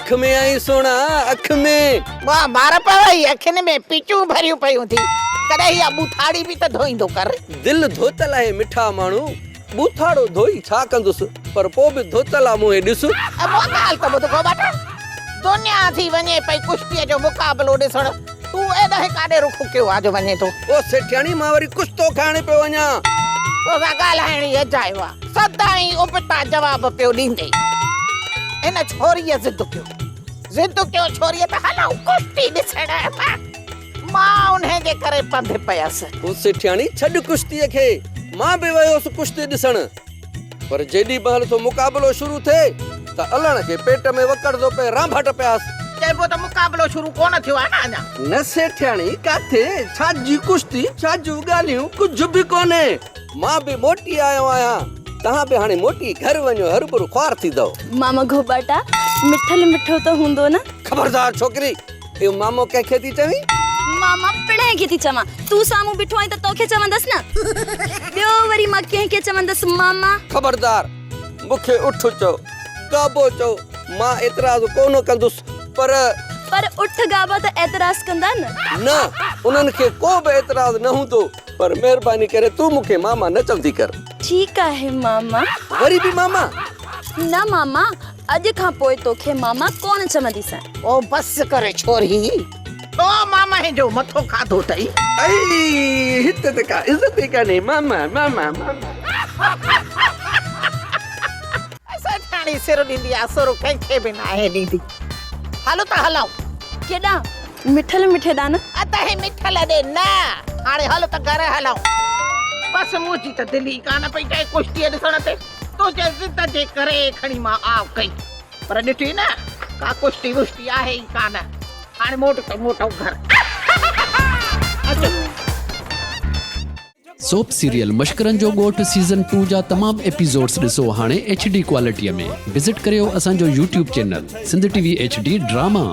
اک ۾ آهين سهڻا اک ۾. واهه مار پوئي اکين ۾ پيچون ڀريون پيون ٿي. ڪڏهن اها ٻوٿاڙي به ته ڌوئيندو ڪر. دل ڌوتل آهي مٺا ماڻهو، ٻوٿاڙو ڌوئي ڇا ڪندس، پر پوء به ڌوتل آ منهن ڏس. مون ڳالهه ته ٻڌ گهوٻٽ، دنيا ٿي وڃي پئي ڪشتيء جو مقابلو ڏسڻ، تون ايڏانهن ڪاڏي رخ ڪيو آ جو وڃين ٿو؟ او سيٺياڻي مان وري ڪشتو کائڻ پيو وڃان. توسان ڳالهائڻ ئي اجايو آ، سدائين ابتا جواب پيو ڏيندين. هن ڇوريء ضد ڪيو، ضد ڪيو ڇوريء ته هلون ڪشتي ڏسڻ. مان انهيء جي ڪري پنڌ پيس. او سيٺياڻي ڇڏ ڪشتيء کي، مان به ويو هوس ڪشتي ڏسڻ. پر جيڏي مهل ٿو مقابلو شروع ٿئي ته الڻ کي پيٽ ۾ وڪڙندو پئي رانڀٽ پياس. چئبو ته مقابلو شروع ڪونه ٿيو آهي نه اڃا. نه سيٺياڻي ڪاٿي، ڇا جي ڪشتي، ڇا جون ڳالهيون، ڪجهه به ڪونهي. مان به موٽي آيو آهيان، توهان به هاڻي موٽي گهر وڃو هروڀرو خوار ٿيندؤ. ماما گهوٻاٽا، مٺل مٺو ته هوندو نه. خبردار ڇوڪري، اهو مامو ڪنهن کي ٿي چوين؟ ماما پڻهين کي ٿي چوان. تون سامهون بيٺو آهين ته توکي چوندس نه. ٻيو وري مان ڪنهن کي چوندس ماما؟ خبردار! مون کي اٺ چئو، گابو چئو، مان اعتراض ڪونه ڪندس، پر. پر اٺ گابا ته اعتراض ڪندا نه؟ نه، انهن کي ڪو به اعتراض نه هوندو، پر مهرباني ڪري تون مون کي ماما نه چوندي ڪر. ٺيڪ آهي ماما. وري به ماما؟ نه ماما، اڄ کان پوء توکي ماما ڪونه چونديسانء. او بس ڪر ڇوري، تو مامهين جو مٿو کاڌو اٿئي. ائي هت ته ڪا عزت ئي ڪانهي، ماما ماما ماما. سيٺياڻي سر ڏيندي آ، سر ڪنهن کي به ناهي ڏيندي. هل ته هلون. ڪيڏانهن؟ مٺل مٺي ڏانهن نه؟ اتهين مٺل ڏي نه، هاڻي هل ته گهر هلون. بس منهنجي ته دل ئي ڪانه پئي چاهي ڪشتيء ڏسڻ تي. تنهنجي ضد جي ڪري کڻي مان آء ڪئي، پر ڏٺئي نه، ڪا ڪشتي وشتي آهي ئي ڪانه. هاڻي موٽ ته موٽون گهر. اچ. سوپ سيريل مشڪرن جو ڳوٺ سيزن ٽو جا تمام ايپيسوڊس ڏسو هاڻي ايڇ ڊي ڪوالٽي ۾ وزٽ ڪريو اسان جو YouTube channel Sindh T V H D drama.